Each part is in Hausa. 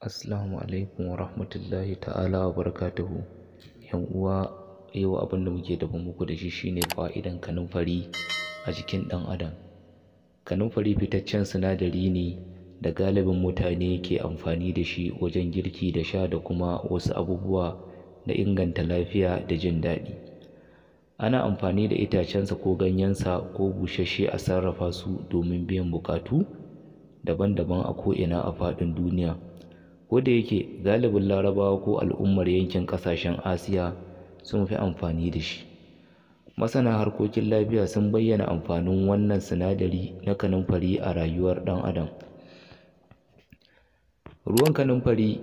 Assalamu alaikum wa rahmatullahi ta'ala wa barakatuhu. ‘Yan uwa, yau abin da muke tafe muku da shi shine fa'idan kanumfari a jikin ɗan adam. Kanumfari fitaccen sinadari ne da galibin mutane ke amfani da shi wajen girki da sha da kuma wasu abubuwa na inganta lafiya da jin daɗi. Ana amfani da itacensa ko ganyensa ko busasshe a sarrafa su domin biyan buƙatu daban-daban a ko'ina a faɗin duniya. Ko da yake galibin Larabawa ko al'ummar yankin ƙasashen Asiya sun fi amfani da shi. Masana harkokin lafiya sun bayyana amfanin wannan sinadari na kanumfari a rayuwar ɗan adam. Ruwan kanumfari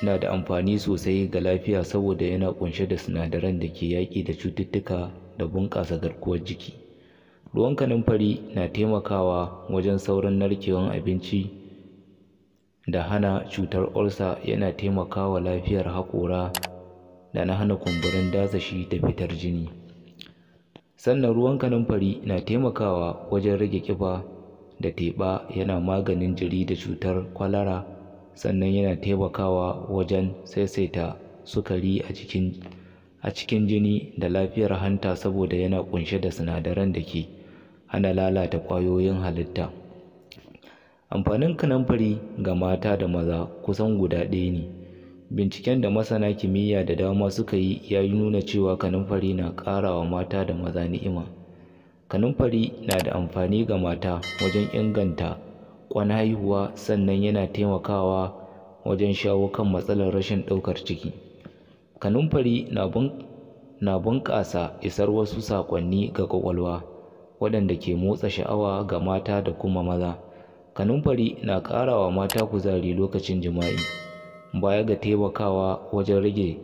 na da amfani sosai ga lafiya saboda yana ƙunshe da sinadaran da ke yaƙi da cututtuka da bunƙasa garkuwar jiki. Ruwan kanumfari na taimakawa wajen saurin narkewar abinci da hana cutar ulcer, yana taimakawa lafiyar haƙora da na hana kumburin dasashi da fitar jini. Sannan ruwan kanumfari na taimakawa wajen rage ƙiba da teɓa, yana maganin jiri da cutar kwalara, sannan yana taimakawa wajen saisaita sukari a cikin jini da lafiyar hanta saboda yana ƙunshe da sinadaran da ke hana lalata ƙwayoyin halitta. Amfanin kanumfari ga mata da maza kusan guda ɗaya ne. Binciken da masana kimiyya da dama suka yi ya nuna cewa kanumfari na ƙara wa mata da maza ni'ima. Kanumfari na da amfani ga mata wajen inganta ƙwan haihuwa, sannan yana taimakawa wajen shawo kan matsalar rashin ɗaukar ciki. Kanumfari na bunƙasa isar wasu saƙonni ga ƙwaƙwalwa waɗanda ke motsa sha'awa ga mata da kuma maza. Kanumfari na ƙara wa mata kuzari lokacin jima'i, baya ga taimakawa wajen rage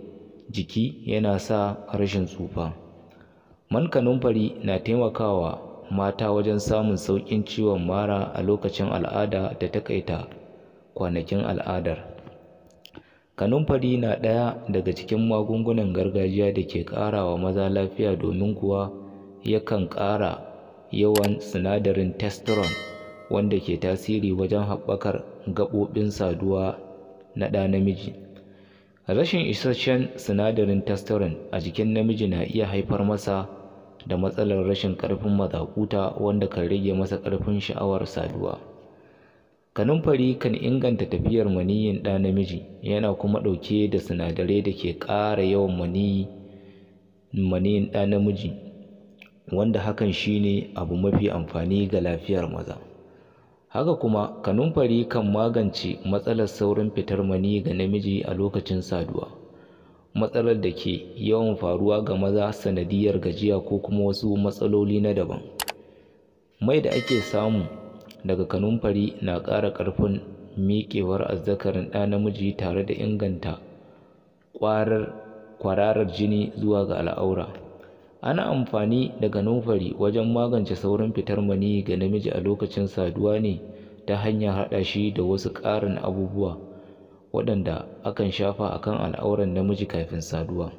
jiki, yana sa rashin tsufa. Man kanumfari na taimakawa mata wajen samun sauƙin ciwon mara a lokacin al'ada da taƙaita kwanakin al'adar. Kanumfari na ɗaya daga cikin magungunan gargajiya da ke ƙara wa maza lafiya, domin kuwa yakan ƙara yawan sinadarin testosterone wanda ke tasiri wajen haɓakar gaɓoɓin saduwa na ɗa namiji. Rashin isasshen sinadarin testosterone a jikin namiji na iya haifar masa da matsalar rashin ƙarfin mazakuta wanda kan rage masa ƙarfin sha'awar saduwa. Kanumfari kan inganta tafiyar maniyyin ɗa namiji, yana kuma ɗauke da sinadarai da ke ƙara yawan maniyyin ɗa namiji, wanda hakan shine abu mafi amfani ga lafiyar maza. Haka kuma kanumfari kan magance matsalar saurin fitar maniyyi ga namiji a lokacin saduwa, matsalar da ke yawan faruwa ga maza sanadiyyar gajiya ko kuma wasu matsaloli na daban. Mai da ake samu daga kanumfari na ƙara ƙarfin miƙewar azzakarin ɗa namiji tare da inganta kwararar jini zuwa ga al'aura. Ana amfani da kanumfari wajen magance saurin fitar maniyyi ga namiji a lokacin saduwa ne ta hanyar haɗa shi da wasu ƙarin abubuwa waɗanda akan shafa a kan al'auran namiji kafin saduwa.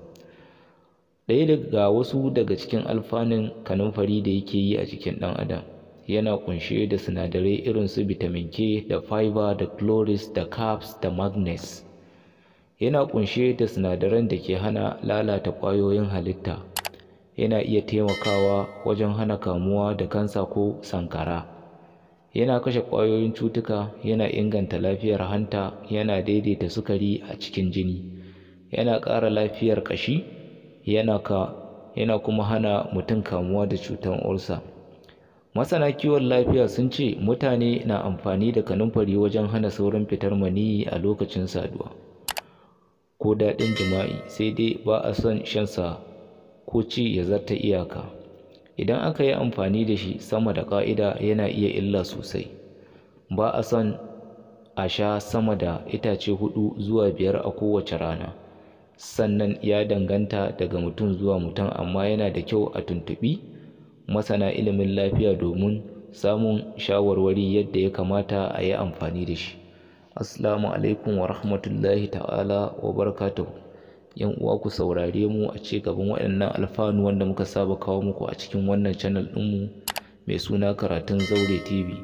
Ɗaya daga wasu daga cikin alfanun kanumfari da yake yi a jikin ɗan adam, yana ƙunshe da sinadarai irin su vitamin K da fiber da chloride da carbs da manganese. Yana ƙunshe da sinadaran da ke hana lalata ƙwayoyin halitta. Yana iya taimakawa wajen hana kamuwa da kansa ko sankara. Yana kashe ƙwayoyin cutuka, yana inganta lafiyar hanta, yana daidaita sukari a cikin jini, yana ƙara lafiyar ƙashi, yana kuma hana mutum kamuwa da cutar ulcer. Masana kiwon lafiya sun ce mutane na amfani da kanumfari wajen hana saurin fitar maniyyi a lokacin saduwa ko daɗin jima'i, sai dai ba a son shansa ko ci ya zarta iyaka. Idan aka yi amfani da shi sama da ƙa'ida, yana iya illa sosai. Ba a son a sha sama da itace 4 zuwa 5 a kowace rana. Sannan ya danganta daga mutum zuwa mutum, amma yana da kyau a tuntuɓi masana ilimin lafiya domin samun shawarwari yadda ya kamata a yi amfani da shi. Assalamu alaikum wa rahmatullahi ta'ala wa barakatuhu. ‘Yan uwa, ku saurare mu a ci gaban waɗannan alfanu wanda muka saba kawo muku a cikin wannan channel ɗinmu mai suna Karatun Zaure TV.